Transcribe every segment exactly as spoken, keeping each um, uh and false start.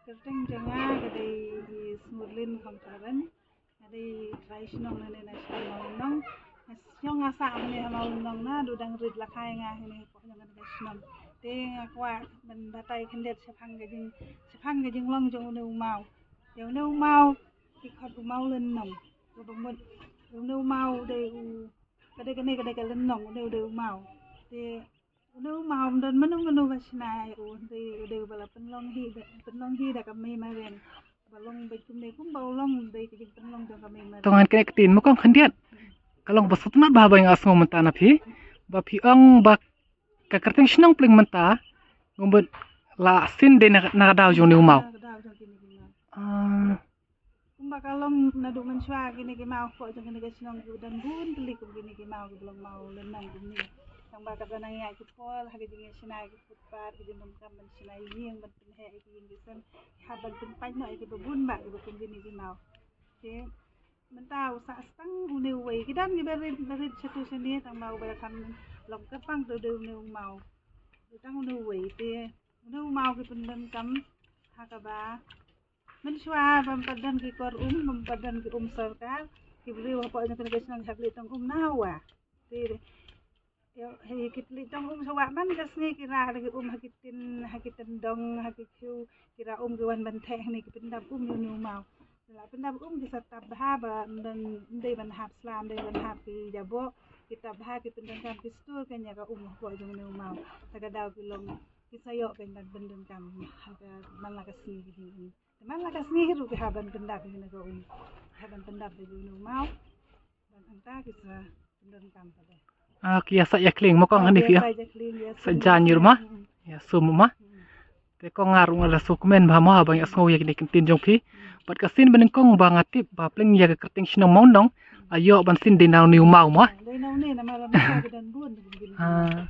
Kyrteng jong nga ka dei i Smurlin Khongkaren. Nga dei trai shnong na ne na shnong Mawlynnong. Shnong nga sah ne ha Mawlynnong na du dang rit la khai nga hene ha pok jong ka shnong. Te nga kwah ban batai khyndiat shaphang ka jing shaphang ka jinglong jong une u maw. Te une u maw ki khot u Mawlynnong. Ka ba mut une u maw dei u ka dei kane ka dei ka lynnong une u dei u maw. Te Une u maw um don mano mano ba shna ïa u, hynrei u dei uba la pynlong hi da, pynlong hi da ka mei Maren. Ba long beit kumne kumba u long dei ka jingpynlong jong ka mei Maren. To ngan kane ktien mo kong khyndiat. Ka long ba sngewtynnat bha ba nga sngew mynta na phi. Ba phi ong ba ka kyrteng shnong Plieng mynta ngumbat la sin dei na, na ka daw jong une u maw. Na ka daw jong kine ki maw. Ah. Kumba ka long naduh mynshuwa kine ki maw hapoh jong kane ka shnong ki don bun tylli kum kine ki maw kiba long maw lynnong kumne. Tang ba ka don nang ïa ki por ha ka jingïashna ki footpath ki jingdonkam ban shna ïing ban pynheh ïa ki ïing ki sem. Ki hap ban pynpait noh ïa kiba bun bah kiba kum kine ki maw. Te mynta u sah stang une uwei ki don kiba rit rit shatu shane tang ba uba la kham long kyrpang te u dei une u maw. Tang une uwei te une u maw ki pyndonkam ha kaba Mynshuwa bym pat don ki kor um, bym pat don ki um sorkar, ki briew hapoh jong kane ka shnong ki hap leit tong um na hawa. Te ïa hi ki leit tong um sha wah man ka sngi ki rah da ki um ha ki tin, ha ki tyndong, ha ki khiew, ki rah um ki wan ban theh hangne ki pyndap um ïa une u maw. La pyndap um ki sa tap bha ba ym don, ym dei ban hap sla, ym dei ban hap ki jaboh, ki tap bha ki pyndonkam ki stur kan ïa ka um hapoh jong une u maw. Sa ka daw ki long ki sa ïoh kan ban pyndonkam ha ka man la ka sngi ki hi. Te man la ka sngi hi ruh ki hap ban pyndap ïa kane ka um. Hap ban pyndap ïa une u maw. Ban hangta ki sa pyndonkam pat de. Ah, ki ïa sa ïa kling mo kong hangne phi ïa. Sa ïa kling ïa sa sum. Jan ïur ma. Mm. Ïa sum ma. Mm. Te kong nga ruh nga la sngewkmen bha mo haba nga sngew ïa kine ki ktien jong phi. Mm. Bad ka sien ba nyngkong ba nga tip ba Plieng ïa ka kyrteng shnong Mawlynnong. Ïoh ban sin dei na une u maw mo. Dei na une namar mynta ki don bun. Ah.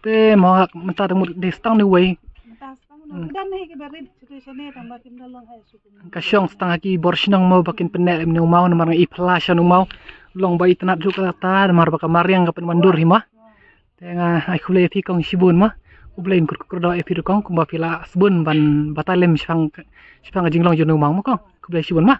Te mo mynta te mut dei stang ne wei. Mynta stang ne wei. Ki don hi kiba rit shatu shane tang ba kim da long ha shu. Ka shong stang ha ki bor shnong mo ba kin pynneh ïa une u maw namar nga i phylla sha une u maw. Long ba itynnat ruh kata namar ba ka mariang ka pynwandur hi ma. Te nga ai khublei ïa phi kong shibun ma. U Blei un kyrkhu kyrdoh ïa phi ruh kong kumba phi la sbun ban batai lem shaphang shaphang ka jinglong jong une u maw ma kong. Khublei shibun ma.